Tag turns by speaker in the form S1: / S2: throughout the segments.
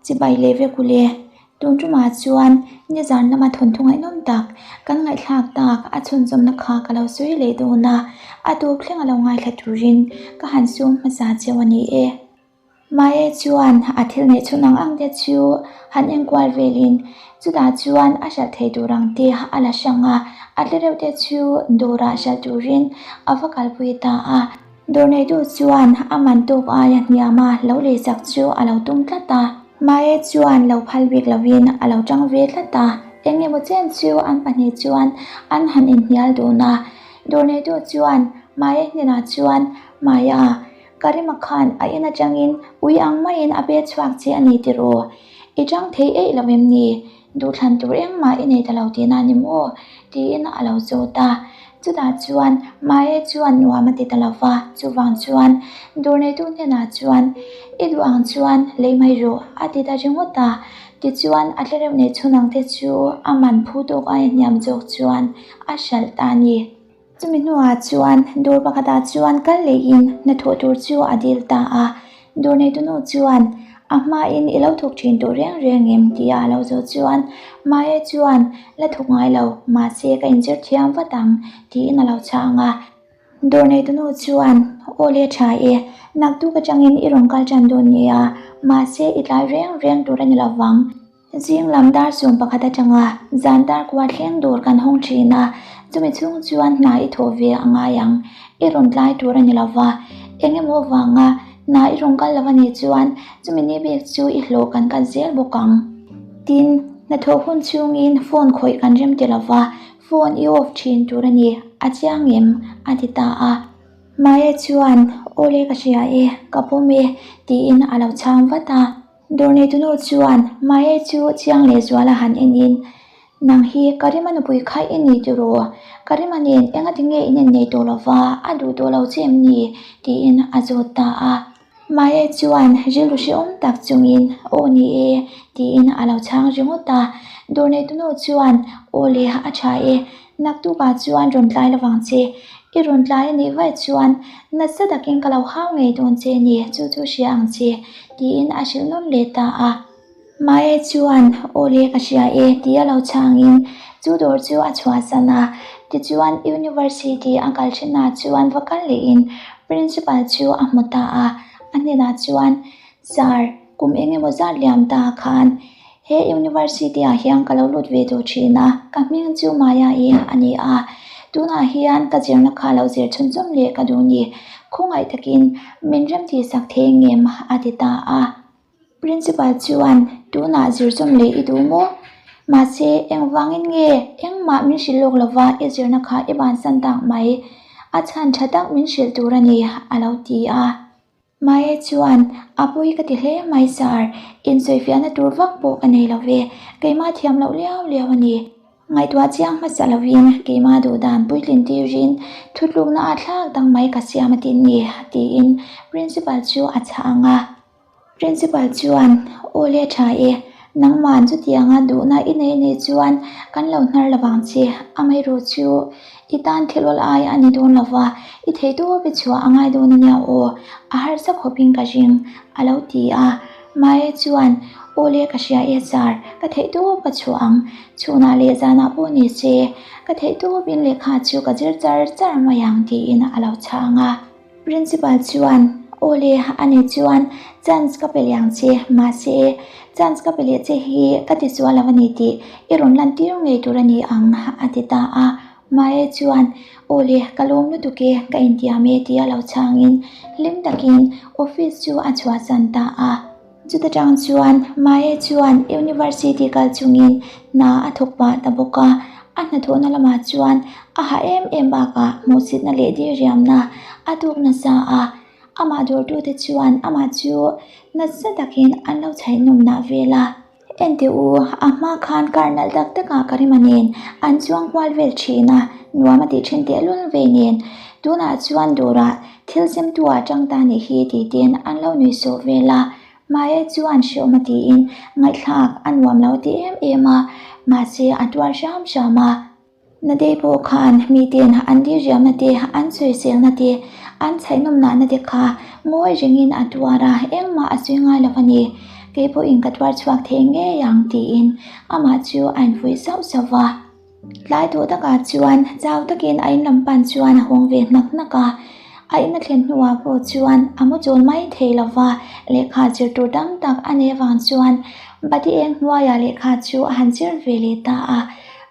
S1: Chibai leh vek ule. Tun tumah chuan nizan lama thawnthu ngaihnawm tak kan ngaihthlak tak a chhunzawmna kha ka lo sawi leh dawn a, a tawp thleng a lo ngaithla turin ka han sum hmasa cheu a ni e. Mahse chuan a thil neih chhun ang ang te chu han enkual velin chutah chuan a hralh thei tur ang te a la hrang a, a tle reuh te chu dawrah hralh turin a va kalpui ta a. Dawr neitu chuan a man tawk aia hniama lo leisak chu a lo tum tlat a. Mahse chuan lo phal bik lovin a lo tang ve tlat a, eng emaw chen chu an pahnih chuan an han inhnial dun a. Dawr neitu chuan Mahse hnenah chuan, Maya, Karima khan a in atangin ui ang maiin a pe chhuak che a ni tiraw? I tang thei eih lo em ni? Duhthlan tur engmah i nei ta lo tihna a ni maw? tiin a lo zawt a. Chutah chuan Mae chuan nuam a ti ta lo va, chuvang chuan dawr neitu hnenah chuan, I duh ang chuan lei mai rawh, a ti ta ringawt a. Tichuan a tlereuh nei chhun ang te chu a man phu tawk aia hniam zawk chuan a hralh ta a ni. Chumi hnuah chuan dawr pakhatah chuan kal lehin hnathawh tur chu a dil ta a. Dawr neitunu chuan a hmain i lo thawk thin tawh reng reng em tia a lo zawh chuan Maya chuan la thawk ngai lo, mahse ka inzir thiam vat ang tiin a lo chhang a. Dawr neitunu chuan aw le tha e, naktuk atangin i rawn kal tan dawn nia, mahse i tlai reng reng tur a ni lo vang. Zing lam dar sum pakhat atanga zan dar kua thleng dawr kan hawng thin a, chumi chhung chuan hna i thawh ve a ngai ang. I rawn tlai tur a ni lo va, eng emaw vanga hna i rawn kal lo a nih chuan chumi ni bik chu i hlawh kan kat zel bawk ang. Tin, hnathawh hun chhungin phone khawih kan rem ti lo va, phone i off thin tur a ni, a chiang em? a ti ta a. Maya chuan, Aw le ka hria e, ka pawm e, tiin a lo chhang vat a. Dawr neitunu chuan Maya chu chiang leh zuala han enin, Nang hi Karima nupui kha i ni tiraw? Karima nen engati nge in innei tawh lova, a duh tawh lo che em ni? tiin a zawt ta a. Maya chuan rilru hrehawm tak chungin, Aw ni e, tiin a lo chhang ringawt a. Dawr neitunu chuan, Aw le, a tha e, Naktukah chuan rawn tlai lovang che. I rawn tlai a nih vaih chuan nasa takin ka lo hau ngei dawn che ni, chu chu hria ang che, tiin a hrilh nawn leh ta a. Mae chuan, Aw le ka hria e, tia lo chhangin chu dawr chu a chhuahsan a. Tichuan University a kal thinah chuan va kal lehin Principal chu a hmu ta a. A hnenah chuan, Sir, kum eng emaw zat liam ta khan He University ah hian ka lo lut ve tawh thin a, ka hming chu Maya i a ni a, tunah hian ka zirna kha lo zir chhunchawm leh ka duh ni, khawngaih takin min remtih sak thei ngem a ti ta a. Principal chuan tunah zir chawm leh i duh maw? Mahse engvangin nge engmah min hrilh lawk lova i zirna kha i bansan tak mai, a chhan tha tak min hrilh tur a ni a lo ti a. Maya chuan, A pui ka ti hle mai sir, insawifiahna tur vak pawh ka nei lo ve, keimah thiam loh liau liau a ni. Ngaihtuah chiang hmasa lovin keimah duhdan puitlin tirin thutlukna ah thlak dang mai ka siam a tin ni, tiin Principal chu a chhang a. Principal chuan, Aw le tha e, nangman chutianga duhna i nei nei chuan kan lo hnar lovang che, amaherawh chu I tan thil awl ai a ni dawn lo va, i thei tawp i chhuah a ngai dawn a nia aw, a harsa khawpin ka ring, a lo ti a. Maya chuan, Aw le ka hria e sir, ka theih tawp ka chhuah ang, chhunah leh zanah pawh ni se, ka theih tawpin lehkha chu ka zir char char mai ang tiin a lo chhang a. Principal chuan, Aw le, a ni chuan chance ka pe leh ang che, mahse chance ka pe leh che hi ka ti sual lo a ni tih i rawn lan tir ngei tur a ni ang, a ti ta a. Mae chuan, Aw le, ka lawm lutuk e, ka intiam e tia lo chhangin hlim takin office chu a chhuahsan ta a. Chuta tang chuan Mae chuan University kal chungin hna a thawk pah ta bawk a, a hnathawhna lamah chuan a ha em em bakah hmuhsitna leh diriamna a tuk nasa a, amah dawrtute chuan amah chu nasa takin an lo chhaihnawmnah vel a. Enteh u, a hma khan car nalh tak takah ka rima nen an chuang kual vel thin a, nuam a tih thin tehlul ve nen tunah chuan dawrah thil semtu ah tang ta nih hi tih ten an lo nui sawh vel a, Maya chuan hreawm a tiin ngaihthlak a nuam lo ti em em a, mahse a tuar hram hram a. Nadei pawh khan miten an diriamna te, an sawiselna te, an chhaihnawmnahna te kha ngawi rengin a tuar a, engmah a sawi ngai lo a ni. kei pawhin ka tuar chhuak thei ngei ang tiin amah chu a infuih sauh sauh va. Tlai tawh takah chuan chau takin a in lam pan chuan a hawng ve hnak hnak a, a in a thlen hnuah pawh chuan a mu chawl mai thei lo va, lehkha zir tur tam tak a neih avang chuan bati eng hnuaiah lehkha chu a han zir ve leh ta a.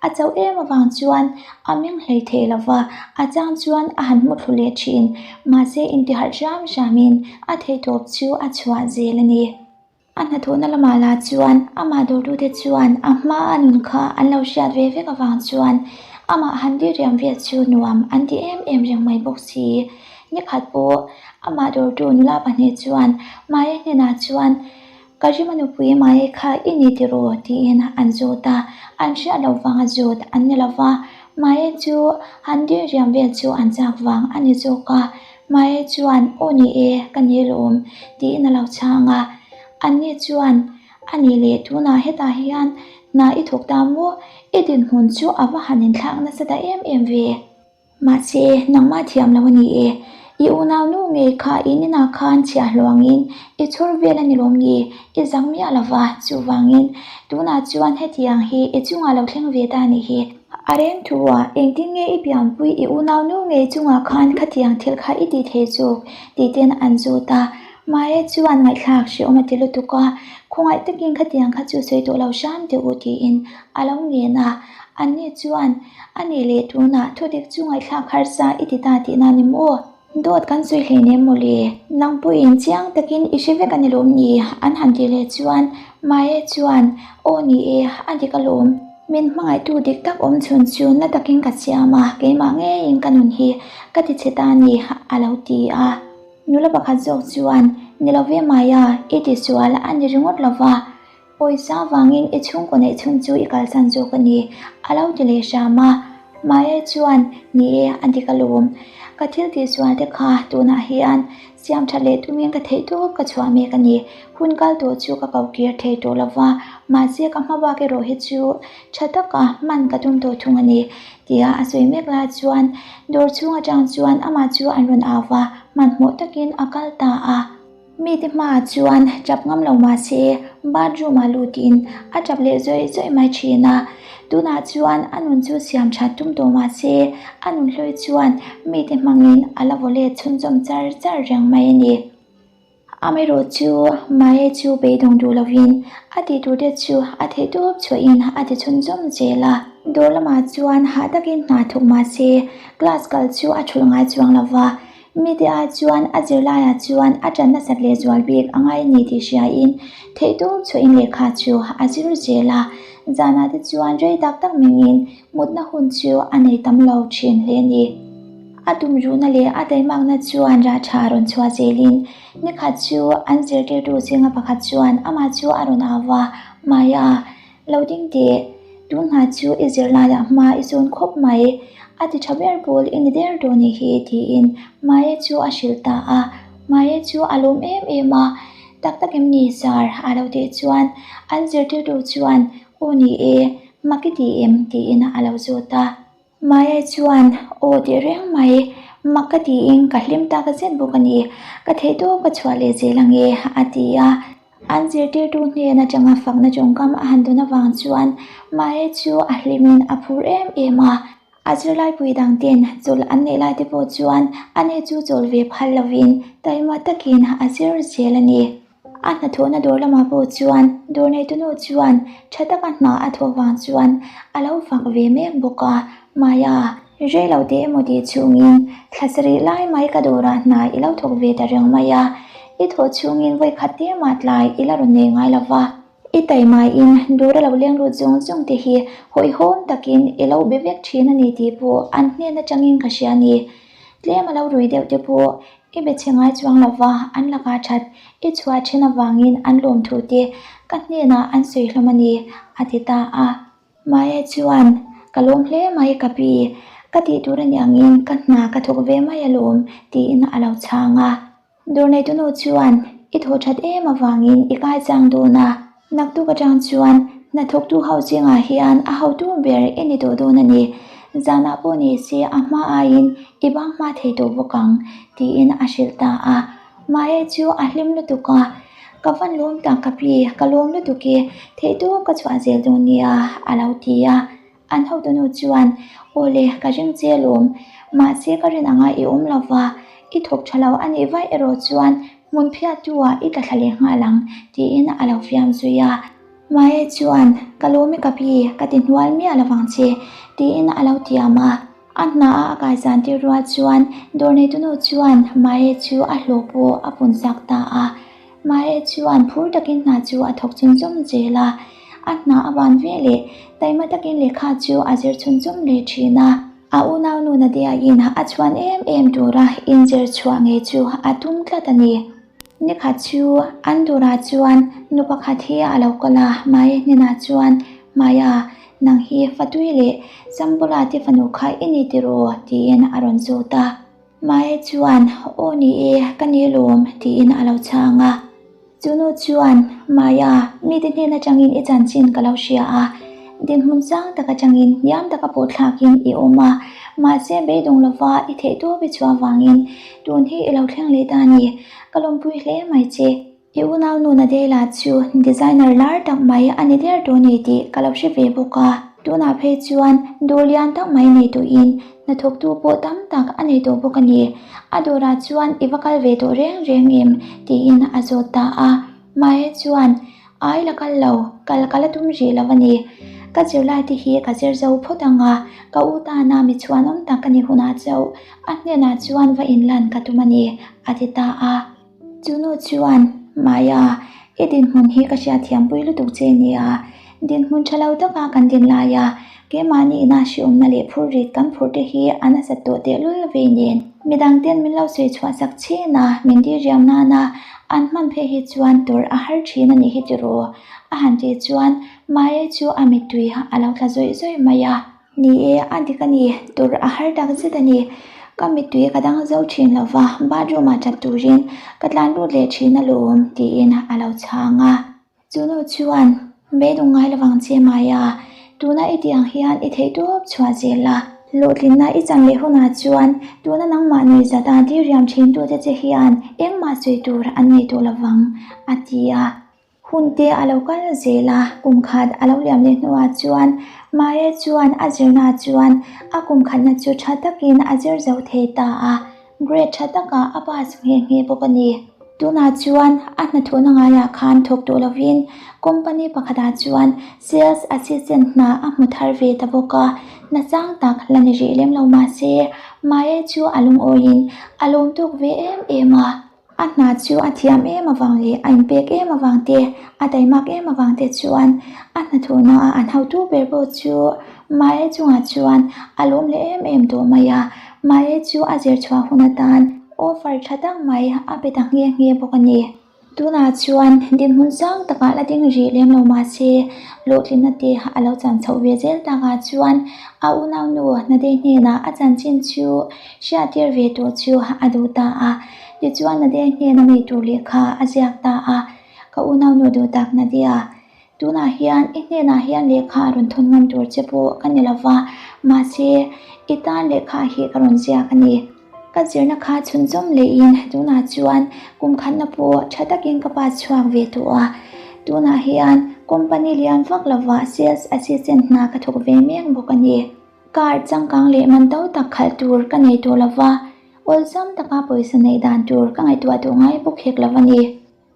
S1: A chauh em avang chuan a meng hlei thei lo va, a chang chuan a han mu thlu leh thin, mahse intiharh hram hramin a theihtawp chu a chhuah zel a ni. A hnathawhna lamah lah chuan amah dawrtute chuan a hma a nun kha an lo hriat ve vek avang chuan amah han diriam vel chu nuam an ti em em reng mai bawk si. Nikhat pawh amah dawrtu nula pahnih chuan Maya hnenah chuan Ka rima nupui Maya kha i ni tiraw? tiin an zawt a, an hriat loh vanga zawt an ni lova, Maya chu han diriam vel chu an chak vang a ni zawk a. Maya chuan, Aw ni e, ka ni lawm, tiin a lo chhang a. Anni chuan, A nih leh, tunah hetah hian hna i thawk ta maw? I dinhmun chu a va han inthlak nasa ta em em ve. Mahse, nangmah thiam lo a ni e. I unau nu ngei kha in inah khan chhiah hluangin i chhur vel a ni lawm ni? I zang miah lo va, chuvangin tunah chuan hetiang hi i chungah lo thleng ve ta a nih hi. A reng thu a, engtin nge i pianpui i unau nu ngei chungah khan khatiang thil kha i ti thei chuk? tih ten an zawt a. Maya chuan ngaihthlak hrehawm a ti lutuk a, khawngaih takin khatiang kha chu sawi tawh lo hram teh u tiin a lo ngen a. Anni chuan, A nih leh tunah thudik chu ngaihthlak harsa i ti ta tihna ni maw? Dawt kan sawi hleinem maw le? Nang pawhin chiang takin i hre vek a ni lawm ni? An han tih leh chuan Maya chuan, Aw ni e, a dik alawm. Min hmangaihtu dik tak awm chhun chu na takin ka siam a, keimah ngeiin ka nun hi ka ti chhe ta a ni, a lo ti a. Nula pakhat zawk chuan, Ni lo ve Maya, i ti sual a ni ringawt lo va. Pawisa vangin i chhungkaw neih chhung chu i kalsan zawk a ni, a lo ti leh hram a. Maya chuan, Ni e, a dik alawm. Ka thil tihsual te kha tunah hian siam that leh tumin ka theih tawp ka chhuah mek a ni. Hun kal tawh chu ka ko kir thei tawh lo va, mahse ka hma bak erawh hi chu tha taka hman ka tum tawh thung a ni, tia a sawi mek lai chuan dawr chhung atang chuan amah chu an rawn au va, hmanhmawh takin a kal ta a. Mite hmaah chuan tap ngam lo mah se bathroom ah lutin a tap leh zawih zawih mai thin a. Tunah chuan a nun chu siam that tum tawh mah se a nun hlui chuan mite hmangin a la vaw let chhunzawm char char reng mai a ni. Amaherawh chu Maya chu beidawng duh lovin a tih tur te chu a theih tawp chhuahin a ti chhunzawm zel a. Dawr lamah chuan hah takin hna thawk mah se class kal chu a thulh ngai chuang lo va. Mite ah chuan a zirlaiah chuan a ṭan nasat leh zual bik a ngai a ni tih hriain theihtawp chhuahin lehkha chu a zir zel a. Zanah te chuan rei tak tak mengin mutna hun chu a nei tam lo ṭhin hle a ni. A tumruhna leh a taimakna chuan rah ṭha a rawn chhuah zelin nikhat chu an zirtirtu zinga pakhat chuan amah chu a rawn au va, Maya, Lo ding teh, tun hna chu i zirlaiah hma i zawn khawp mai, a ti tha ber pawl i ni der dawn i hi tiin Maya chu a hrilh ta a. Maya chu a lawm em em a, Tak tak em ni sir? a lo tih chuan an zirtirtu chuan Aw ni e, mak i ti em? tiin a lo zawt a. Maya chuan, Aw tih reng mai, mak ka tiin ka hlim tak zet bawk a ni, ka theihtawp ka chhuah leh zel ang e, a ti a. An zirtirtu hnen atanga fakna tawngkam a han dawn avang chuan Maya chu a hlimin a phur em em a. A zirlaipui dangten chawlh an neih lai te pawh chuan ani chu chawlh ve phal lovin taima takin a zir zel a ni. A hnathawhna dawr lamah pawh chuan dawr neitunu chuan tha taka hna a thawh vang chuan a lo fak ve mek bawk a, Maya, rei lo teh emaw tih chhungin thla sarih lai mai ka dawrah hna i lo thawk ve ta reng mai a, i thawh chhungin vawikhat te mah tlai i la rawn nei ngai lo va, i taimaiin dawr a lo leng lut zawng zawng te hi hawihhawm takin i lo be vek thin a ni tih pawh an hnen atangin ka hria a ni. Tlem a lo rui deuh te pawh I be chhe ngai chuang lo va, an lakah that i chhuah then avangin an lawm thu te ka hnenah an sawi hlawm a ni, a ti ta a. Maya chuan, Ka lawm hle mai ka pi, ka tih tur a ni angin ka hna ka thawk ve mai alawm, tiin a lo chhang a. Dawrneitunu chuan, I thaw that em avangin i kai chang dawn a, Naktuk atang chuan hnathawktu ho zingah hian a hotu ber i ni tawh dawn a ni. Zanah pawh ni se a hma aiin i bang hma thei tawh bawk ang, tiin a hrilh ta a. Maya chu a hlim lutuk a, Ka van lawm tak ka pi, ka lawm lutuk e, theihtawp ka chhuah zel dawn nia, a lo ti a. An hotunu chuan, Aw le, ka ring che alawm, mahse ka rin anga i awm lo va, i thawk tha lo a nih vaih erawh chuan hmun phiattu ah i tla thla leh nghal ang, tiin a lo fiam zui a. Maya chuan, Ka lawm i ka pi, ka ti hnual miah lo vang che, tiin a lo tiam a. A hna a a kaizan tir rual chuan dawr neitunu chuan Maya chu a hlawh pawh a pun sak ta a. Maya chuan phur takin hna chu a thawk chhunzawm zel a. A hna a ban ve leh taima takin lehkha chu a zir chhunzawm leh thin a. A unaunu Nadia-in a chhuan em em tura inzir chhuah ngei chu a tum tlat a ni. Nikhat chu an durah chuan nu pakhat hi a lo kal a, Maya hnenah chuan, Maya, nang hi Fatui leh Sambula te fanu kha i ni tiraw? tiin a rawn zawt a. Maya chuan, Aw ni e, ka ni lawm, tiin a lo chhang a. Chu nu chuan, Maya, mite hnen atangin i chanchin ka lo hria a, dinhmun sang tak atangin hniam taka pawh thlakin i awm a, mahse beidawng lova i theihtawp i chhuah vangin tun hi i lo thleng leh ta a ni, ka lawmpui hle mai che. I unaunu Nadela chu designer lar tak mai a ni der tawh ni tih ka lo hre ve bawk a, tunah phei chuan dawr lian tak mai nei tawhin Hnathawktu pawh tam tak a nei tawh bawk a ni. A dawrah chuan i va kal ve tawh reng reng em? tiin a zawt ta a. Maya chuan, Ai la kal lo, kal ka la tum rih lo a ni. Ka zirlai te hi ka zir zo phawt ang a, ka u tana mi chhuanawm tak ka ni hunah chauh a hnenah chuan va inlan ka tum a ni, a ti ta a. Chu nu chuan, Maya, i dinhmun hi ka hriatthiampui lutuk che nia. Dinhmun tha lo taka kan din laia keimahni ina hriawmna leh phurrit kan phurh te hi a nasat tawh tehlul vei nen. Midang ten min lo sawi chhuah sak chin a, min diriam nana an hman phei hi chuan tawrh a har thin a nih hi tiraw? A han tih chuan Maya chu a mittui a lo tla zawih zawih mai a. Ni e, a dik a ni, tur a har tak zet a ni. Ka mittui ka dang zo thin lo va, bathroom ah chat turin ka tlan lut leh thin alawm, tiin a lo chhang a. Chu nu chuan, Beidawng ngai lovang che Maya, tuna i tih ang hian i theih tawp chhuah zel a. Hlawhtlinna i chan leh hunah chuan tuna nangmah nui zat a diriam thin tute che hian engmah sawi tur an nei tawh lovang, a ti a. Hun te a lo kal zel a, kum khat a lo liam leh hnuah chuan Maya chuan a zirna chuan a kum khatna chu tha takin a zir zo thei ta a, grade tha takah a pass nghe nghe bawk a ni. Tunah chuan a hnathawhna ngaiah khan thawk tawh lovin company pakhatah chuan sales assistant hna a hmu thar ve ta bawk a, hna sang tak la ni rih lem lo mahse Maya chu a lungawiin a lawm tawk ve em em a. A hna chu a thiam em avang leh a inpek em avang te, a taimak em avang te chuan a hnathawhna a an hotu ber pawh chu Maya chungah chuan a lawm leh em em tawh mai a. Maya chu a zir chhuah hun atan offer tha tak mai a pe ta nghe nghe bawk a ni. Tunah chuan dinhmun sang takah la ding rih lem lo mahse hlawhtlinna te a lo chan chhoh ve zel takah chuan a unaunu Nadei hnenah a chanchin chu hriattir ve tawh chu a duh ta a. Tichuan Nadia hnena mi tur lehkha a ziak ta a, Ka unaunu duh tak Nadia, tunah hian i hnenah hian lehkha a rawn thawn ngam tur che pawh ka ni lova, mahse i tan lehkha hi ka rawn ziak a ni. Ka zirna kha chhunzawm lehin tunah chuan kum khatna pawh tha takin ka pass chhuak ve tawh a, tunah hian company lian vak lova sales assistant hna ka thawk ve mek bawk a ni. Car changkang leh man to tak khalh tur ka nei tawh lova, awlsam taka pawisa neih dan tur ka ngaihtuah duh ngai bawk hek lo a ni.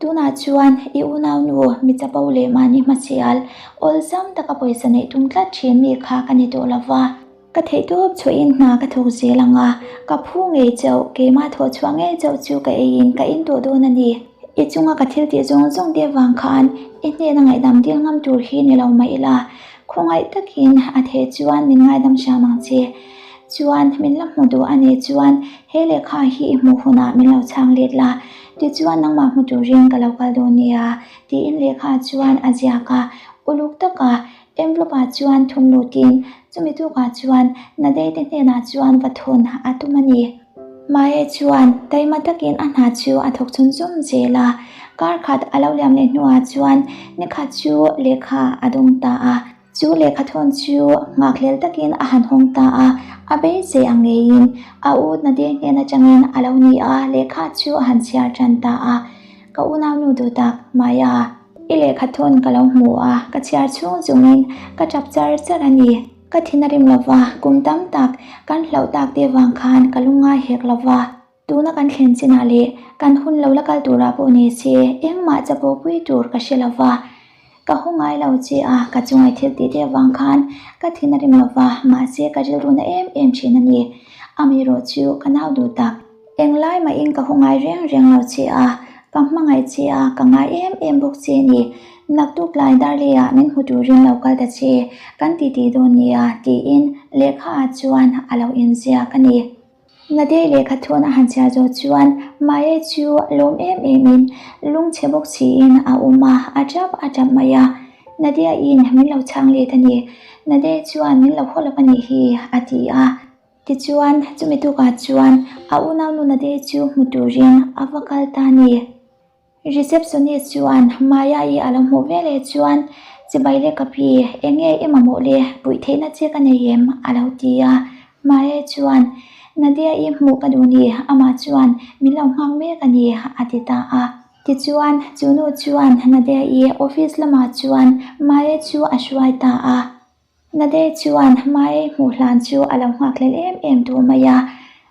S1: Tunah chuan i unaunu mi chapo leh mahni hmasial, awlsam taka pawisa neih tum tlat thin mi kha ka ni tawh lova. Ka theihtawp chhuahin hna ka thawk zel ang a, ka phu ngei chauh, keimah thawh chhuah ngei chauh chu ka eiin ka in tawh dawn a ni. I chunga ka thil tih zawng zawng te vang khan i hnena ngaihdam dil ngam tur hi ni lo mah ila, Khawngaih takin a theh chuan min ngaidam hram ang che. Chuan min la hmu duh a nih chuan he lehkha hi i hmuh hunah min lo chhang let la, tichuan nangmah hmu turin ka lo kal dawn nia, tiin lehkha chuan a ziak a. Uluk taka envelope ah chuan thum lutin chumi tukah chuan Nadei te hnenah chuan va thawn a tum a ni. Maya chuan taima takin a hna chu a thawk chhun zawm zel a, kar khat a lo liam leh hnuah chuan nikhat chu lehkha a dawng ta a. Chu lehkha thawn chu nghakhlel takin a han hawng ta a, a beisei ang ngeiin a u Nadir hnen atangin a lo ni a, lehkha chu a han chhiar tan ta a. Ka unaunu duh tak, Maya, i lehkha thawn ka lo hmu a, ka chhiar chhung chungin ka tap char char a ni. Ka thin a rim lo va, kum tam tak kan hlauh tak te vang khan ka lungngai hek lo va. Tuna kan thlen chinah leh kan hun lo la kal turah pawh ni se engmah chapo pui tur ka hre lo va. Ka haw ngai lo che a, ka chungai thil tih te avang khan ka thin a rim lo va, mahse ka rilru na em em thin a ni. Amaherawh chu ka nau duh tak. Englai mahin ka haw ngai reng reng lo che a, ka hmangaih che a, ka ngai em em bawk che a ni. Naktuk tlai darlei-ah min hmu turin lo kal ta che, kan titi dawn nia, tiin lehkha ah chuan a lo inziak a ni. Nadei lehkha thawn a han chhiar zawh chuan Maya chu lawm em emin lungchhe bawk siin a awm a, a tap a tap mai a. Nadia-in min lo chhang let a ni. Nadei chuan min lo haw lo a nih hi, a ti a. Tichuan, chumi tukah chuan a unaunu Nadei chu hmu turin a va kal ta a ni. Receptionist chuan Maya-i a lo hmuh veleh chuan, Chibai le ka pi, eng nge i mamawh le, puih theihna che ka nei em? a lo ti a. Maya chuan, Nadia-i hmuh ka duh ni, amah chuan min lo nghak mek a ni, a ti ta a. Tichuan, chu nu chuan Nadia-i office lamah chuan Maya chu a hruai ta a. Nadei chuan Maya-i hmuh hlan chu a lo nghak hlel em em duh mai a.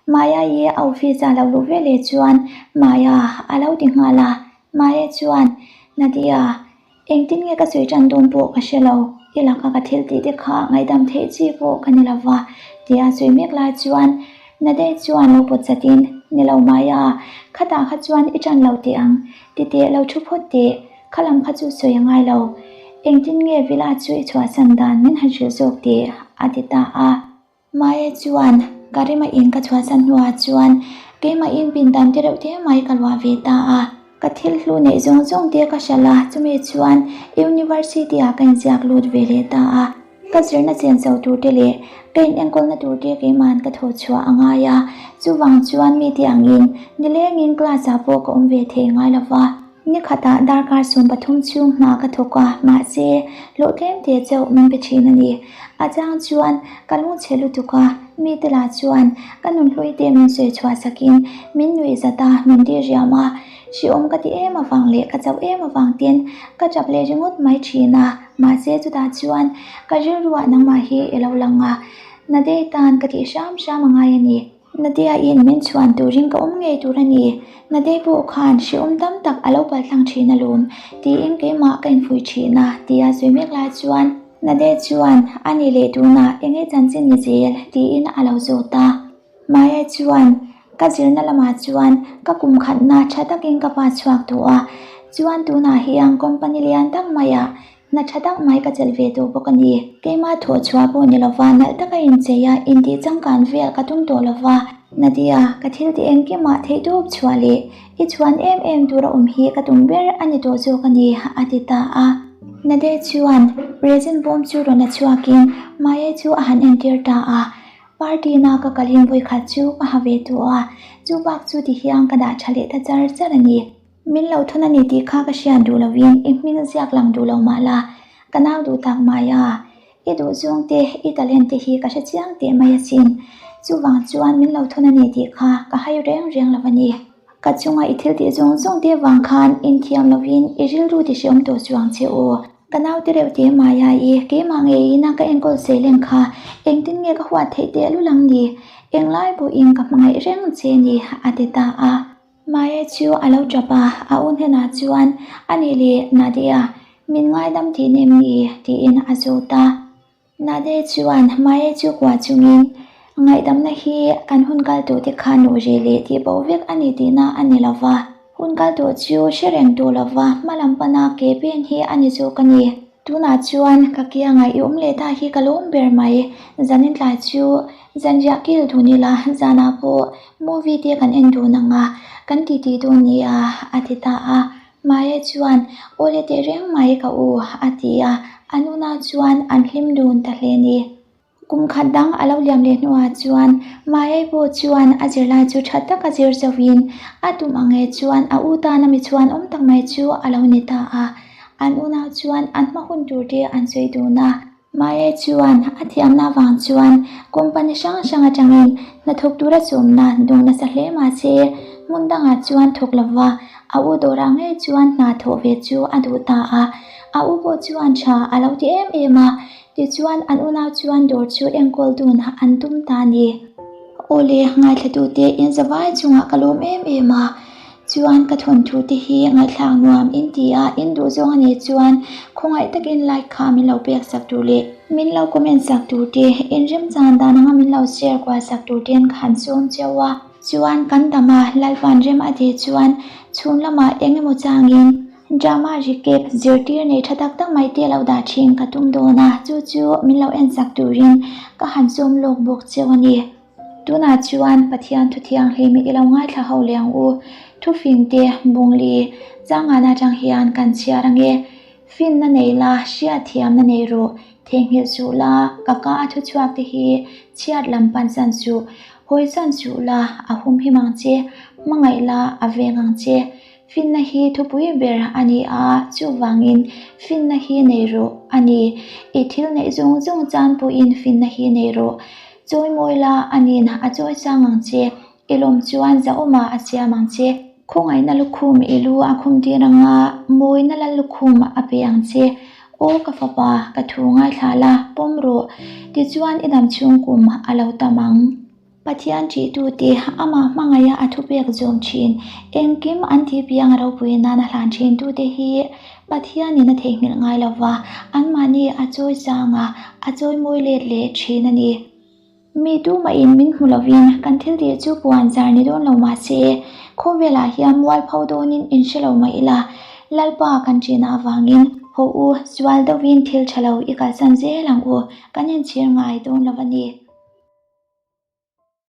S1: Maya-i a office a lo luh veleh chuan Maya a lo ti nghal a. Maya chuan, Nadia, engtin nge ka sawi tan dawn pawh ka hre lo, i laka ka thil tih te kha ngaihdam theih chi pawh ka ni lo va, tia sawi mek lai chuan Nadei chuan lo pawt chatin, Ni lo Maya, khatah kha chuan i tan lo teh ang, ti teh lo thu phawt teh. Kha lam kha chu sawi a ngai lo. Engtin nge villa chu i chhuahsan dan min han hrilh zawk tih? a ti ta a. Maya chuan ka rima in ka chhuahsan hnuah chuan keimah in pindan te reuh te mai ka luah ve ta a. Ka thil hlu neih zawng zawng te ka hralh a, chumi chuan University ah ka inziak lut ve leh ta a. Ka zirna chen chho tur te leh ka in enkawlna tur te keimahan ka thaw chhuah a ngai a, chuvang chuan mite angin nilengin class ah pawh ka awm ve thei ngai lo va. Ni khatah darkar 13 chhung hna ka thawk a, mahse hlawh tlem te chauh min pe thin a ni. A chang chuan ka lungchhe lutuk a, mite lah chuan ka nunhlui te min sawi chhuah sakin min nuih zat a, min dir riam a. Hrehawm ka ti em avang leh ka chauh em avang ten ka tap leh ringawt mai thin a, mahse chutah chuan ka rilruah nangmah hi i lo lang a, Nadei tan ka tih hram hram a ngai a ni. Nadia-in min chhuan turin ka awm ngei tur a ni, Nadei pawh khan hrehawm tam tak a lo paltlang thin alawm, tiin keimah ka infuih thin a, tia sawi mek lai chuan Nadei chuan a ni leh tunah enge chanchin ni zel? tiin a lo zawt a. Maya chuan, Ka zirna lamah chuan ka kum khatna tha takin ka pa chhuak tawh a, chuan tunah hian company lian tak maiah hna tha tak mai ka chelh ve tawh bawk a ni. Keimah thawh chhuah pawh ni lova nalh taka inchei a intih changkan vel ka tum tawh lova. Nadia, ka thil ti engkimah theihtawp chhuah leh i chhuan em em tur a awm hi ka tum ber a ni tawh zawk a ni, a ti ta a. Nadia chuan present bawm chu rawn la chhuakin Maya chu a han entir ta a. Party na ka kalin vawikhat chu ka ha ve tawh a, chu bak chu ti hian ka dah tha leh ta char char a ni. Min lo thawn a ni tih kha ka hriat duh lovin i hming ziak lang duh lo mah la, ka nau duh tak mai a, i duh zawng te, i talent te hi ka hre chiang teh mai asin. Chuvang chuan min lo thawn a ni tih kha ka hai reng reng lo a ni. Ka chunga i thil tih zawng zawng te vang khan inthiam lovin i rilru ti hreawm tawh chuang che u. Ka naute reuh te Maya i keimah ngeiin a ka enkawl sei leng kha engtin nge ka huat theih teh lul ang ni? Englai pawhin ka hmangaih reng che ni a ti ta a. Maya chu a lo tap a, a u hnenah chuan a nih leh Nadia min ngaidam tih nem ni? tiin a zawt a. Nade chuan Maya chu kuah chungin, Ngaihdamna hi kan hun kal tawh te kha nuh rih leh tih bo vek a ni tihna a ni lo va. Hun kal tawh chu hre reng tawh lo va, hma lam pana ke pen hi a ni zawk a ni. Tunah chuan ka kiangah i awm leh ta hi ka lawm ber mai. Zanin tlai chu zanriah kil dun ila, zanah pawh movie te kan en dun ang a, kan titi dawn nia, a ti ta a. Maya chuan, Aw le teh reng mai ka u, a ti a, an unau chuan an hlim dun ta hle ni. Kum khat dang a lo liam leh hnuah chuan Maya pawh chuan a zirlai chu tha taka zir zohin a tum ang e chuan a u tana mi chhuan awm tak mai chu a lo ni ta a. An unau chuan an hma hun tur te an sawi dun a. Maya chuan a thiamna avang chuan company hrang hrang atangin hnathawk tura sawmna dawng nasa hle mahse Hmun dangah chuan thawk lova a u dawrah ngei chuan hna thawh ve chu a duh ta a. A u pawh chuan tha a lo ti em em a, tichuan an unau chuan dawr chu enkawl dun an tum ta a ni. Awle, ngaithlatute in zavai chungah ka lawm em em a, chuan ka thawnthu te hi ngaihthlak nuam in ti a, in duh zawng a nih chuan khawngaih takin like kha min lo pek sak tur leh min lo comment sak tur te, in remchan dan anga min lo share kual sak tur ten ka han sawm cheu a. Chuan kan dam a, Lalpan rem a tih chuan chhun lamah eng emaw changin drama recap zirtir nei tha tak tak mai te lo dah thin ka tum dawn a, chu chu min lo en sak turin ka han sawm lawk bawk cheu a ni. Tunah chuan Pathian thu thianghlim i lo ngaithla ho leh ang u, thufing te bungli changana atang hian kan chhiar ange. Finna nei la, hriatthiamna nei rawh, theihnghilh suh la, ka ka a thuchhuak te hi chhiat lam pansan suh, hawi san suh la, a humhim ang che, hmangaih la, a veng ang che. Finna hi thupui ber a ni a, chuvangin finna hi nei rawh a ni. I thil neih zawng zawng chan pawhin finna hi nei rawh. Chawimawi la, a nin a chawi sang ang che. I lawm chuan zahawmah a siam ang che. Khawngaihna lukhum i lu a khum tir ang a, mawina lal lukhum a pe ang che. Aw ka fapa, ka thu ngaithla la, pawm rawh. Tichuan i dam chhung kum a lo tam ang. Pathian ṭihtute, amah hmangaiha a thupek zawm ṭhin, engkim an tih piang a ropui nan a hlan ṭhintute hi Pathianin a theihnghilh ngai lo va, anmahni a chawi chang a, a chawi mawi let leh ṭhin a ni. Mi tumahin min hmu lovin kan thil tih chu puan zar ni dawn lo mah se, khawvelah hian mualpho dawnin in hre lo mah ila, Lalpa kan ṭihna avangin haw u, sual deuhin thil ṭha lo i kalsan zel ang u, kan inchhir ngai dawn lo a ni.